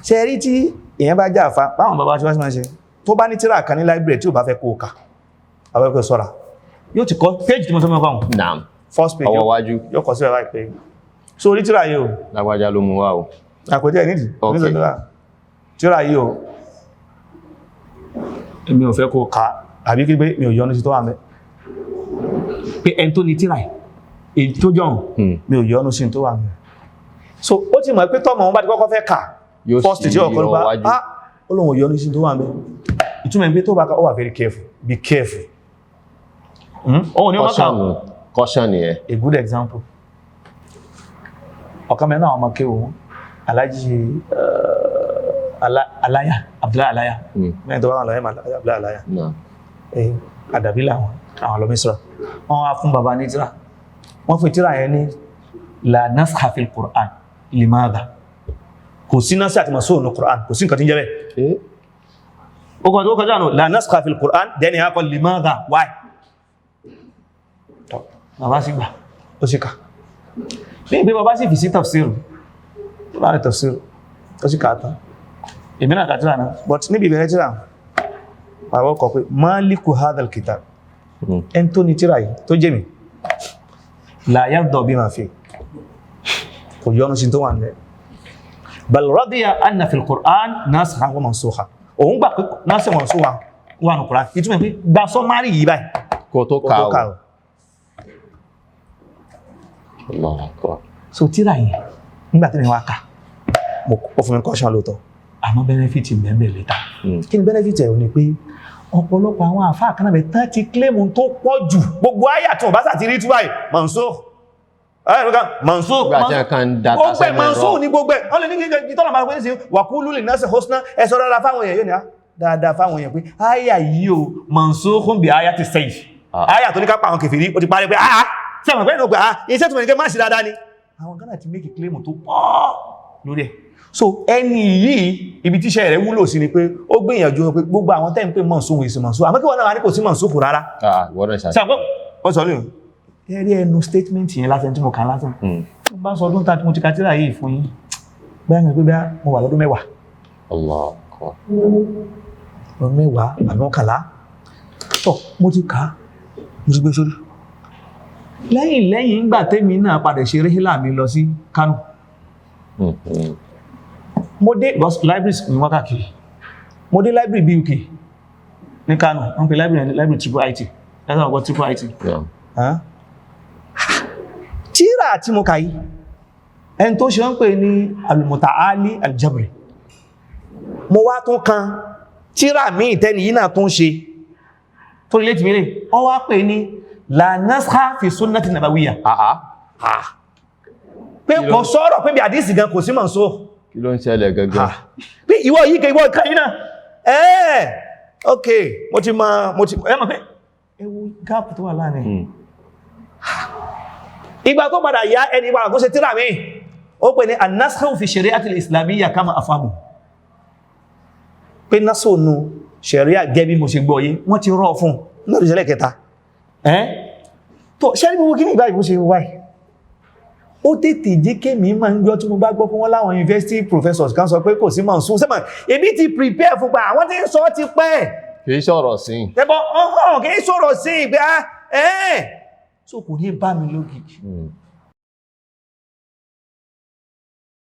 Ṣe rí tí èèyàn bá jẹ́ àfa, báwọn bàbá tí wọ́n ṣe máa ń ṣe, tó bá ní tíra kan ní library tí ò bá fẹ́ kó o kà, àwọn ẹ̀kọ́ sọ́ra, yóò ti kọ́ page tí mo sọ mọ́ fáwọn first page. Ọwọ́ yóò wájú. Yóò kọ síbẹ̀ báyìí pé, so orí tíra yìí o, Lágbájá ló mú wá o. Àpótí ẹ̀ nídìí. Nítorí tíra yìí o, èmi ò fẹ́ kó kà, àbí kí pé mi ò yọnu sí tó wà mẹ́, pé ẹni tó ní tíra yìí, èyí tó jọ̀hún, mi ò yọnu sí tó wà mẹ́. So ó ti mọ̀ pé tọ́mọ wọn bá ti kọ́kọ́ fẹ́ kà, Yóò first sí tí ọkọ̀ ọwọ́ bá wájú. Ah, ó lóun ò yọnu sí tó wà mẹ́. Ìtumọ̀ ní pé tó bá kà, ó wà very careful, be careful. Òun ni wọ́n kà. Caution, caution nìyẹn. A good example, ọ̀kan mẹ́rin àwọn ọmọ kéwù wọn, Alhaji Alaya, Abdullahi Alaya. Mẹ́rin tó bá wà lọ́yẹ́, Abdullahi Alaya. Àdàbí làwọn àwọn lọ Mísírà, wọ́n wá fún baba ní tíra. Wọ́n fún tíra yẹn ní "La naskha fil Qur'an limadha?" Kò sí nasikh àti mansukh ní Qur'an, kò sí nǹkan tí ń jẹ́ bẹ́ẹ̀. Ó kọjá, ó kọjá nù, "La naskha fil Qur'an", then ìyá kọ "limadha", why? Tọ́, bàbá sì gbà, ó sì kà ní ìpé bàbá sì fi sí tafsir, tó bá ní tafsir, ó sì kà á tán. Èmi náà kà tíra náà, but níbi ìbẹ̀rẹ̀ tíra, bàbá kọ pé "Maliku hadhal kitab", ẹn tó ní tíra yìí tó jẹ́ mi, "la yarda bima fi", kò yọnu sí tó wà nílẹ̀, "bal radiya anna fil Qur'an nasikhan wa mansukha". Òun gbà pé nasikh wa mansukha wà ní Qur'an. Ìtumọ̀ pé gba summary yìí báyìí kó tó kó kà tó kà o. o. Allahu Akbar. So tíra yìí, nígbà tí mi wá kà, mo ó fún mi caution lóòótọ́, àmọ́ benefit mẹ́mẹ́ later. Kí ni benefit ẹ̀? Ò ní pé ọ̀pọ̀lọpọ̀ àwọn àfáà kan náà bẹ̀ tán ti claim tó pọ̀ jù, gbogbo àyà tí wọ́n bá sà ti rí tú báyìí, mansukh, mansukh. Nígbà tí wọ́n kàn ń data Ó gbẹ̀ sẹ́nu mansukh ẹ̀rọ. ní gbogbo ẹ̀. Wọ́n lè ní kí tọ́nà máa pẹ́ sí "Wa qulu linnasi husna", ẹ sọ dáadáa fáwọn èèyàn. Yóò ní á dáadáa fáwọn èèyàn pé àyà yìí o, mansukhun bi ayati sayf. Àyà tó ní ká pa àwọn kèfèrí, ó ti parí pé ah, sẹ́wọ̀n pé ní pé ah, iṣẹ́ tó mọ̀ ní kí má ṣe dáadáa ni. Àwọn Ghana ti make claim tó pọ̀ lórí ẹ̀. So ẹni yìí, ibi tíṣẹ́ rẹ̀ wúlò sí ni pé ó gbìyànjú pé gbogbo àwọn tẹ́ ń pè mansukh ìsìn mansukh, àmọ́ kí wọ́n náà wá ní kò sí mansukh rárá. Ah, ìwọ náà ṣàṣì. Sàpọ̀ ó sọ ní ẹ̀rí ẹnu statement yẹn lásán tí mo kà lásán. Mo bá sọ ọdún tá mo ti ka tírà yìí fún yín báyìí ní pé bí mo wà lọ́dún 10. Allahu Akbar. Ọdún 10 àbí 11 tọ́ mo ti kà á, mo ti gbé sórí. Lẹ́yìn ìgbà tẹ́mi náà padà ṣe réhílà mi lọ sí Kánò, mo dé because libraries ni wọ́n káàkiri. Mo dé library BUK ní Kánò, wọ́n pè library ní library Triple IT, lẹ́sàn ọgbọ́ Triple IT. Tíra tí mo kà yìí, ẹni tó ṣe wọ́n pè ní Al-Muta'ali Al-Jabri. Mo wá tún kan tíra míì tẹ́ni yìí náà tún ṣe tó rí létí mílẹ̀, ọ wá pè ní "La naskha fi sunnati nabawiyya". Ah ah. Pé kò sọ̀rọ̀ pé bí àdísì gan kò sí mansukh. Kí ló ń ṣẹlẹ̀ gangan? Pé ìwọ yìí kẹ, ìwọ kan yìí náà, ẹ́ẹ̀, ok, mo ti mọ̀, mo ti ẹ mọ̀ pé ewu gap tó wà láàrin. Ìgbà tó padà yá, ẹni padà tó ṣe tíra mi, ó pè ní "An-naskhu fi shari'ati al-islamiyya kama afhamu", pé naskhu nu sharia gẹ́ bí mo ṣe gbọ́ yé, wọ́n ti rọ́ fún lórí ìṣẹ̀lẹ̀ kẹta ẹ́ tó ṣẹ́rí gbogbo kí ní ìgbà ìbú ṣe wáyé. Ó tètè jẹ́ kémi máa ń gbọ́ tí mo bá gbọ́ pé wọ́n láwọn university professors kan sọ pé kò sí mansukh sẹ́mọ̀, èmi ti prepare fún pa àwọn tí ń sọ ti pẹ́. Kì í sọ̀rọ̀ sí. Ẹbọ ọ̀hún kì í sọ̀rọ̀ sí ìgbé ẹ́ẹ̀, so kò ní bá mi lógìkì.